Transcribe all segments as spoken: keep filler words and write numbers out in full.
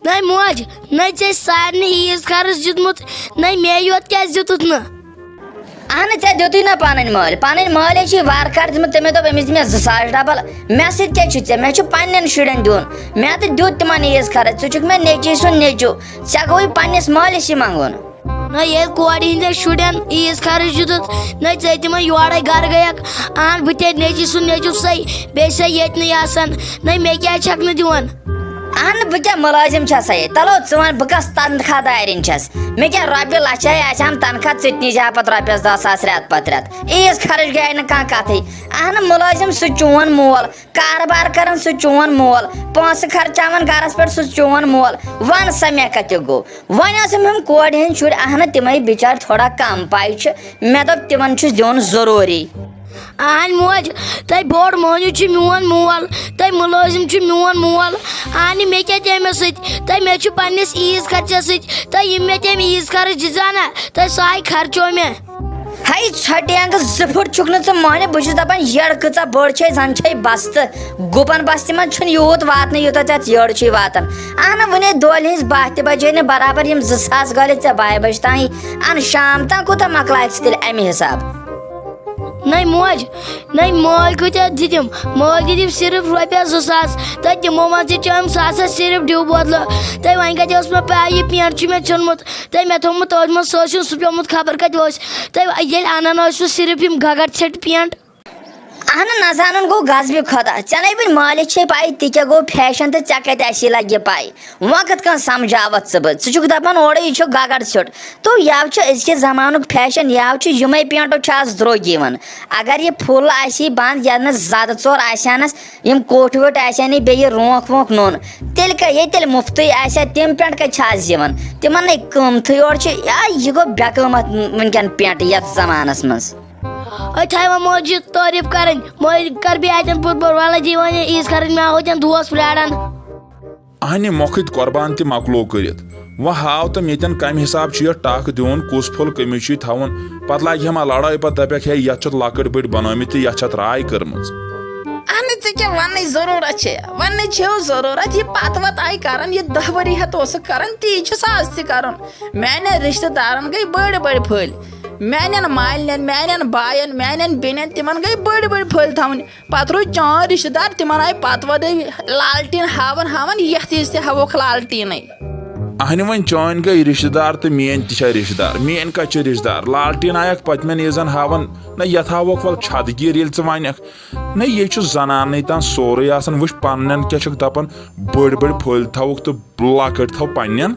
نَے موج، نَے ژےٚ سارنٕے عیٖد خرٕچ دیُتمُت، نَے مے یوت کیٛازِ دیُتُتھ نہٕ؟ اہنہٕ، ژےٚ دیُتُے نہ پنٕنۍ مٲلۍ۔ پنٕنۍ مٲلۍ چھِ وارٕ کارٕ دِژمٕژ، تٔمۍ دوٚپ أمِس دِ مےٚ زٕ ساس ڈبل۔ مےٚ سۭتۍ کیٛاہ چھُ ژےٚ؟ مےٚ چھُ پننٮ۪ن شُرٮ۪ن دیُن۔ مےٚ تہٕ دیُت تِمن عیٖد خرٕچ۔ ژٕ چھُکھ مےٚ نیٚچی سُنٛد نیٚچو۔ ژےٚ گوٚوُے پننِس مٲلِس یہِ منٛگُن۔ نہ، ییٚلہِ کورِ ہٕنٛدٮ۪ن شُرٮ۪ن عیٖد خرٕچ دیُتُتھ، نہ ژےٚ تِمن یورے گرٕ گٔیکھ۔ اہن، بہٕ تہِ نیٚچی سُنٛد نیٚچو سَے، بیٚیہِ سَے ییٚتہِ نٕے آسان۔ نہ مےٚ کیٛازِ چھکھ نہٕ دِوان؟ اہن، بہٕ کیٛاہ مُلٲزِم چھَسَے؟ تَلو ژٕ وَن، بہٕ کَس تنخواہ دارِنۍ چھَس؟ مےٚ کیٛاہ رۄپیہِ لَچھَے آسہِ ہَم تنخواہ، ژٕ تہِ نِجہِ ہا پَتہٕ رۄپیَس دَہ ساس رٮ۪تہٕ پَتہٕ رٮ۪تہٕ۔ عیٖد خرٕچ گٔیے نہٕ کانٛہہ کَتھٕے۔ اہن، مُلٲزِم سُہ چون مول، کارٕبار کَران سُہ چون مول، پونٛسہٕ خرچاوان گَرَس پٮ۪ٹھ سُہ چون مول۔ وَن سا، مےٚ کَتہِ گوٚو؟ وۄنۍ ٲسٕم ہُم کورِ ہٕنٛدۍ شُرۍ، اہنہٕ، تِمَے بِچارِ تھوڑا کَم پَے چھِ۔ مےٚ دوٚپ، تِمَن چھُ دیُن ضروٗری۔ اہن موج، تۄہہِ بوٚڑ مٔہنیوٗ چھُ میون مول، تۄہہِ مُلٲزِم چھُ میون مول۔ اہنہِ، مےٚ کیٛاہ تٔمِس سۭتۍ؟ تۄہہِ مےٚ چھُ پننِس عیٖز خرچس سۭتۍ۔ تۄہہِ یِم مےٚ تٔمۍ عیٖز خرٕچ دِژا نا، تۄہہِ سۄے خرچو مےٚ۔ ہے، ژھۄٹہِ انٛگہٕ زٕ پھٕٹ چھُکھ نہٕ ژٕ مۄہنیو، بہٕ چھُس دپان، یٔڑ کۭژاہ بٔڑ چھے، زن چھے بستہٕ۔ گُپن بستہِ منٛز چھُنہٕ یوٗت واتنٕے، یوٗتاہ ژےٚ یٔڑ چھُے واتان۔ اہنہٕ، وُنے دۄہلہِ ہٕنٛز باہ تہِ بجے نہٕ برابر، یِم زٕ ساس گٲلِتھ ژےٚ بایہِ بجہِ تام۔ اہنہٕ، شام تام کوٗتاہ مۄکلایکھ ژٕ تیٚلہِ امہِ حساب؟ نَے موج، نَے مٲلۍ کۭتیٛاہ دِتِم؟ مٲلۍ دِتِم صرف رۄپیَس زٕ ساس، تہٕ تِمو منٛز تہِ چٲم ساسَس صرف ڈِو بوتلہٕ۔ تہٕ وۄنۍ کَتہِ ٲس مےٚ پَے یہِ پینٛٹ چھُ مےٚ ژھیوٚنمُت؟ تہٕ مےٚ تھوٚومُت تٔتھۍ منٛز، سُہ ٲسِن سُہ پیوٚمُت خبر کَتہِ اوس۔ تہٕ ییٚلہِ اَنان ٲسِو صرف یِم گگر ژھیٚٹۍ پینٛٹ۔ اہنہٕ، نہ زانُن گوٚو غضبِ خۄدا۔ ژےٚ نَے وٕنہِ مٲلِس چھے پَے تہِ کیٛاہ گوٚو فیشن تہٕ ژےٚ کَتہِ آسی لَگہِ پَے۔ وۄنۍ کِتھ کٔنۍ سمجھاوتھ ژٕ بہٕ؟ ژٕ چھُکھ دَپان اورٕ یہِ چھُ گگر ژھیوٚٹ۔ تو یَوٕ چھُ أزکہِ زمانُک فیشن، یَوٕ چھُ یِمَے پینٛٹو چھِ آز درٛوٚگۍ یِوان۔ اگر یہِ پھُل آسی بنٛد، یَنہٕ زَدٕ ژور آسہِ ہَنَس، یِم کوٹھۍ ووٹھۍ آسہِ ہَن یہِ بیٚیہِ رونٛکھ وونٛکھ نوٚن، تیٚلہِ کیٛاہ ییٚتہِ تیٚلہِ مُفتٕے آسہِ ہا، تِم پینٛٹ کَتہِ چھِ آز یِوان؟ تِمَن نَے قۭمتھٕے یورٕ چھُ۔ یا یہِ گوٚو بے قۭمَتھ وٕنکٮ۪ن پینٛٹ یَتھ زمانَس منٛز۔ أتھۍ ہاے وۄنۍ موجی تعریٖف کَرٕنۍ، موجی کَر بیٚیہِ اَتٮ۪ن پوٚت پوٚت وَلہٕ دی وۄنۍ عیٖز خرٕچ، مےٚ آو اَتٮ۪ن دوس پرٛاران۔ اہنہِ مۄکھٕتۍ قۄربان تہِ مۄکلو کٔرِتھ۔ وۄنۍ ہاو تہٕ مےٚ تٮ۪ن کمہِ حساب چھُ یہِ ٹکھ دیُن، کُس پھوٚل کٔمِس چھُے تھاوُن۔ پتہٕ لاگہِ ہا ما لڑٲے، پتہٕ دپکھ ہے یتھ چھِ لۄکٕٹۍ بٔڑۍ بنٲومٕتۍ تہٕ یتھ چھِ ترٛاے کٔرمٕژ۔ اہنہِ، ژےٚ کیٛاہ وننٕچ ضروٗرت چھے؟ وننٕچ چھے ضروٗرت، یہِ پتہٕ وتہٕ آیہِ کران، یہِ دہ ؤری ہتھ اوسُکھ کران، تی چھُس آز تہِ کران۔ میانٮ۪ن رشتہٕ دارن گٔے بٔڑۍ بٔڑۍ پھٔلۍ، میانٮ۪ن مالنٮ۪ن، میانٮ۪ن باین، میانٮ۪ن بیٚنٮ۪ن، تِمن گٔے بٔڑۍ بٔڑۍ پھٔلۍ تھاوٕنۍ۔ پتہٕ روٗدۍ چٲنۍ رشتہٕ دار، تِمن آیہِ پتہٕ وَدٲے لالٹیٖن ہاوان ہاوان، یَتھ عیٖز تہِ ہاووکھ لالٹیٖنٕے۔ اہنہِ، وۄنۍ چٲنۍ گٔے رشتہٕ دار تہٕ میٲنۍ تہِ چھا رشتہٕ دار؟ میٲنۍ کتہِ چھِ رشتہٕ دار؟ لالٹیٖن آیکھ پٔتمٮ۪ن عیٖزن ہاوان، نہ یتھ ہاووکھ ول چھتہٕ گیٖر، ییٚلہِ ژٕ ونکھ۔ نہ، یہِ چھُ زنانٕے تام سورُے آسان۔ وٕچھ، پننٮ۪ن کیٛاہ چھِکھ دپان، بٔڑۍ بٔڑۍ پھٔلۍ تھاووکھ تہٕ لۄکٕٹۍ تھاو پننٮ۪ن۔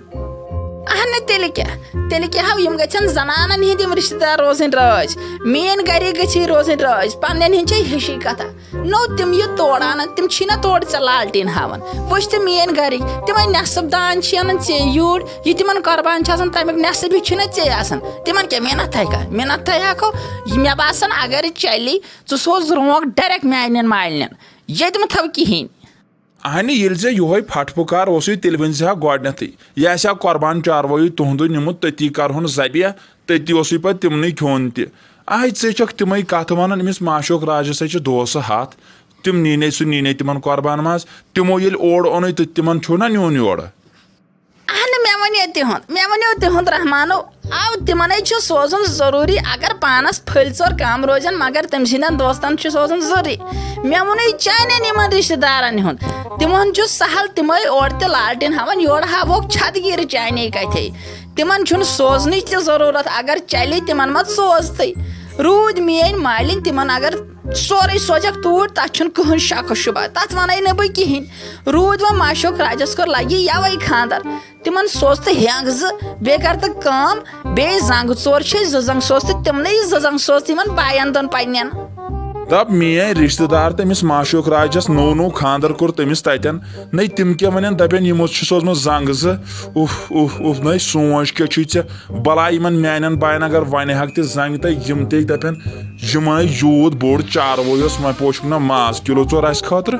اہنہٕ، تیٚلہِ کیٛاہ؟ تیٚلہِ کیٛاہ ہاو، یِم گژھن زنانن ہٕنٛدۍ یِم رشتہٕ دار روزٕنۍ رٲضۍ۔ میٲنۍ گرِکۍ گٔژھی روزٕنۍ رٲضۍ، پننٮ۪ن ہٕنٛدۍ چھے ہِشی کتھا۔ نو، تِم یہِ تور انن، تِم چھی نہ تور ژےٚ لالٹیٖن ہاوان۔ وٕچھ تہٕ میٲنۍ گرِکۍ، تِمے نٮ۪صٕب دان چھی انان ژے یوٗرۍ، یہِ تِمن قۄربان چھِ آسان، تمیُک نٮ۪صٕب ہیوٗ چھُے نہ ژے آسان۔ تِمن کیٛاہ مِنت تھایہِ کھا؟ مِنت تھایہِ ہا کھو؟ یہِ مےٚ باسان، اگر چلی، ژٕ سوز رونٛگ direct میانٮ۪ن مالنٮ۪ن، ییٚتہِ مہٕ تھاو کِہیٖنۍ۔ اہنہِ، ییٚلہِ ژےٚ یِہوے پھٹھ پھُکار اوسُے، تیٚلہِ ؤنۍ زِ ہا گۄڈنیتھٕے۔ یہِ آسہِ ہا قۄربان چاروٲیی تُہُنٛدُے نیُمُت، تٔتی کرہون ذبیح، تٔتی اوسُے پتہٕ تِمنٕے کھیوٚن تہِ۔ آے، ژٕ چھکھ تِمے کتھٕ ونان، أمِس معشوق راجس ہے چھِ دوسہٕ ہتھ، تِم نیٖنے، سُہ نیٖنے تِمن قۄربان ماز، تِمو ییٚلہِ اورٕ اوٚنُے تہٕ تِمن چھُو نا نیُن یورٕ؟ اہنہٕ، مےٚ وَنے تِہُنٛد، مےٚ وَنیو تِہُنٛد رحمانو، آو تِمَنے چھُ سوزُن ضروٗری، اگر پانَس پھٔلۍ ژور کَم روزن، مگر تٔمۍ سٕنٛدٮ۪ن دوستَن چھُ سوزُن ضروٗری۔ مےٚ ووٚنُے چانٮ۪ن یِمَن رِشتہٕ دارَن ہُنٛد، تِمَن چھُ سہل، تِمَے اورٕ تہِ لالٹیٖن ہاوَن، یورٕ ہاووکھ چھَتہٕ گیٖرٕ چانے کَتھے۔ تِمَن چھُنہٕ سوزنٕچ تہِ ضروٗرت، اگر چلے تِمَن ما سوزتھٕے۔ روٗدۍ میٲنۍ مالِنۍ، تِمَن اگر سورُے سوزکھ توٗرۍ، تَتھ چھُنہٕ کٕہٕنۍ شک و شبہ، تَتھ وَنَے نہٕ بہٕ کِہیٖنۍ۔ روٗدۍ وۄنۍ معشوق راجَس کوٚر لَگہِ یَوَے خانٛدر۔ تِمن سوز تہٕ ہینٛگ زٕ، بیٚیہِ کر تہٕ کٲم، بیٚیہِ زنٛگہٕ ژور چھے زٕ زنٛگ سوز تہٕ تِمنٕے زٕ زنٛگ سوز تِمن باین دۄن پننٮ۪ن۔ دپ میٲنۍ رشتہٕ دار تٔمِس معشوق راجس نوٚو نوٚو خانٛدر کوٚر تٔمِس تتٮ۪ن، نے تِم کیٛاہ ونن، دپن یِمو چھُ سوزمُت زنٛگہٕ زٕ۔ اُف اُف اُف، نے سونٛچ کیٛاہ چھُے ژےٚ؟ بلاے یِمن میانٮ۪ن باین اگر ونہِ ہاکھ تہِ زنٛگہٕ تہٕ یِم تہِ دپن، یِمے یوٗت بوٚڑ چاروٲے اوس، وۄنۍ پوشُکھ نہ ماز کِلو ژور اسہِ خٲطرٕ۔